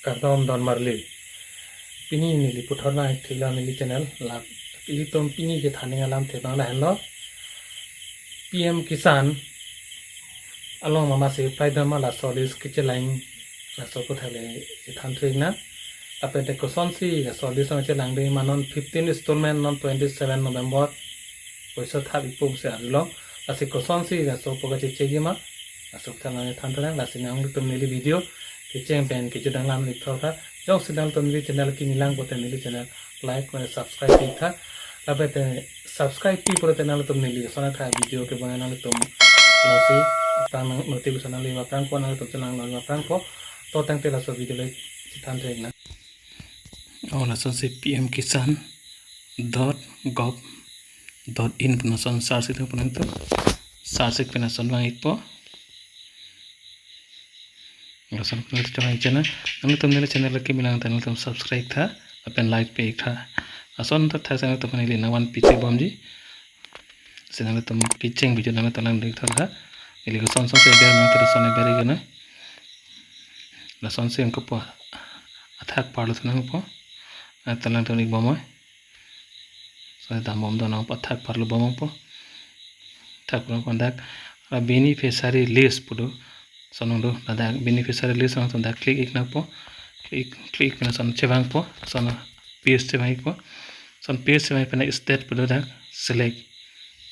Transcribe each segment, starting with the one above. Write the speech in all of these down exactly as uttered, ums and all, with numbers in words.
Kardom don marli. Pini neli puthot nangtheklo neli channel la. Ilitum pini kethan ning alamthe abang lahenlo. P M Kisan along mama si prai dam ma laso list kechelang laso puthot le kethan theknang. Lapen te kosonsi laso list nangchelangdun ma, non fifteen installment, non twenty-seven November poisa thap-ikpo pusi arjulong. Lasi kosonsi laso pu kachechekji ma, laso puthot nangthan theknang. Lasi nanglitum neli video kecheng pen kejut dang lam-ik thor tha. Jongsi nanglitum neli channel kimi lang pote neli channel like, comment, subscribe pi tha. Lapen te subscribe pi pulote nanglitum neli son atha video kebang nanglitum longsi aphrang nang notification nangli aphrangpo, nanglitum chelang nang aphrangpo. To tangte laso video le chethan theknang. Oh, lasonsi P M Kisan dot gov dot in pu lason search ik thang pu nangtum. Search ik pen lason vang-ikpo. Lason pu nangtum chevang channel. Nanglitum neli channel kimi lang tha nanglitum subscribe tha lapen like pi-ik tha. Lason ta tha channel tum neli nangvanpi chebomji. Si nanglitum kecheng video nangtum langdun thor tha. Neli koson sonsi ber nang ta lason ber-ik nang. Lasonsi ingkopo athak parlo thunangpo. Nangtum langdun-ik bom oi. So dambom do nangpo, athak parlo bompo. Athak parlo kondak la beneficiary list pu do. Sonong do, ladak beneficiary list nangtum dak click ik nangpo. Click, click pen son chevangpo. Son page chevang-ikpo. Son page chevang pen state pu do, dak select.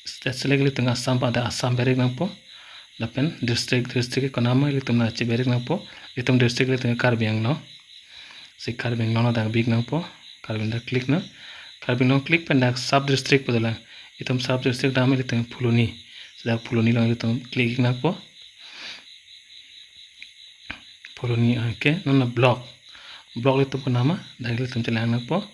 State select ilitum Assam pu, dak Assam ber-ik nangpo. Lapen district, district konat ma ilitum nangcheber-ik nangpo. Ilitum district ilitum Karbi Anglong. Si Karbi Anglong ladak bi-ik nangpo. Karbi dak click nang. Karbi Anglong click pen dak sub district pu dolang. Itum sub district dam ilitum Phuloni. Si dak Phuloni along ilitum click ik nangpo. Phuloni, okay, non block. Block ilitum konat ma, dak ilitum chelang nangpo.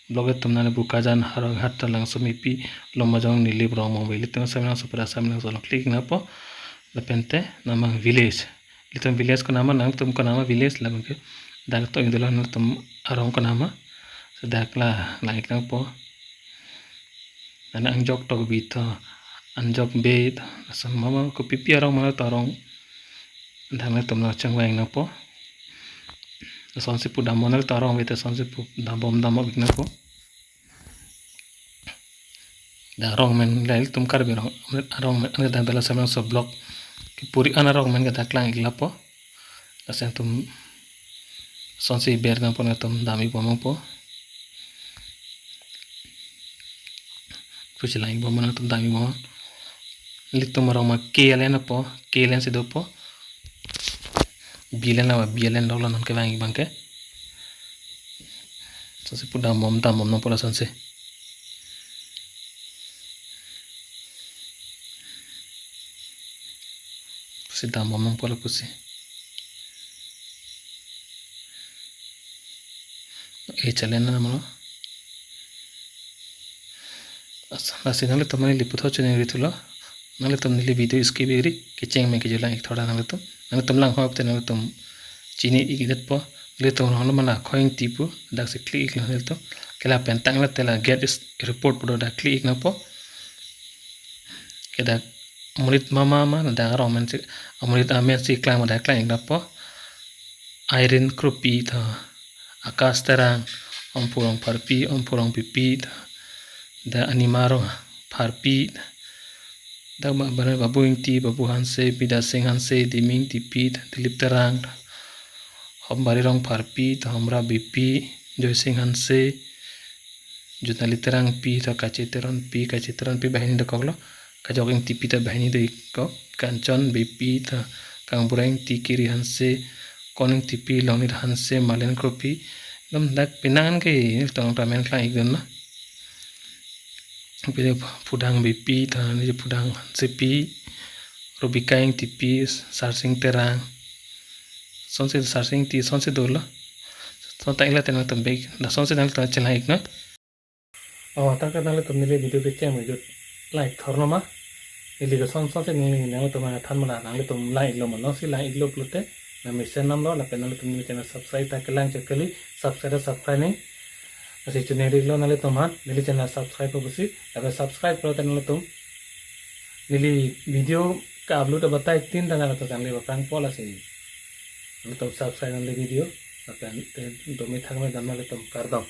Block ilitum nang Bokajan, Howraghat, Langsomepi, Lumbajong, Nilip, Rongmongve. Ilitum Assam along, super Assam along, so click nangpo. Lapen te namang village. Ilitum village konat ma, nangtum konat ma village labang ke. Dak to idola nangtum arong konat ma. So dak la, la-ik nangpo. Nang Anjok Tokbi tho, Anjok Bey tho, lason mama kopipi arong mano to arong. Dak nangtum nangchevang nangpo. Lasonsi pu dambom nang to arong bete lasonsi pu dambom dambom-ik nangpo. Dak arong amen la ilitum Karbi arong, arong amen dak dala samang so block kepuri an arong amen ke dak lang-ik lapo. Lason tum sonsi ber nangpo nangtum dam-ik bom nangpo. Pusi lang-ik bom nangtum dam-ik bom. Ilitum arong ma K L N apo, K L N si dopo. B L N la, B L N lo, la non kevang-ik abang ke. Sonsi pu dambom, dambom nangpo lasonsi. Pusi dambom nangpo la pusi. Eh, chalen na mano. As-, lasi nanglitum neli puthot choningri thulo. Nanglitum neli video skip-ik ri, kecheng pen kejut lang-ik thor tha nanglitum. Nanglitum lang hop te nanglitum chini-ik detpo. Nanglitum rong lo mana Khoing Tipu, dak si click-iklo nanglitum. Ke lapen tanglo te la get is report pu do, dak click-ik nangpo. Ke dak amonit mama ma, dak arong amen si, amonit amen si klang ma dak klang-ik nangpo. Irene Kropi tho, Akash Terang, Omphu Rongpharpi, Omphu Rongpipi tho, dak Anima Rongpharpi tho, dak ba-, ba-, Babu Ingti, Babu Hanse, Bidya Sing Hanse, Dimi Ingtipi tho, Dilip Terang tho, Hombari Rongpharpi tho, Homra Bipi, Joysing Hanse, Junali Terangpi tho, Kache Teronpi, Kache Teronpi banghini dokoklo, Kajok Ingtipi ta banghini dokok, Kanchon Bipi tho, Kangbura Ingti, Kiri Hanse, Kon Ingtipi, Longnit Hanse, Marlene Kropi, dam dak penang ke nelitum ta amen klang-ikdun lo. Pini Phudang Bipi tho, neli Phudang Hansepi, Robika Ingtipi, Sarsing Terang. Sonsi Sarsing Ingti, sonsi dolo. Sonta ila tenang tembek, dak sonsi nangtum chelang-ik non. Oh, tangka nanglitum neli video kecheng pen kejut lang-ik thor nang ma. Neli koson sonsi neli nangtum aphan than mala, nanglitum lang-iklo ma, nonsi lang-iklo pulote nang mesen namlo, lapen nanglitum neli channel subscribe ta kelang chek kali, subscribe ta subscribe nang. Lasi choningri-iklo nanglitum aphan, neli channel subscribe po pusi, lapen subscribe pulote nanglitum neli video ke-upload abatai tin ta nanglitum channel aphrangpo, lasi nanglitum subscribe nang neli video. Lapen te do methang me dam nangtum kardom.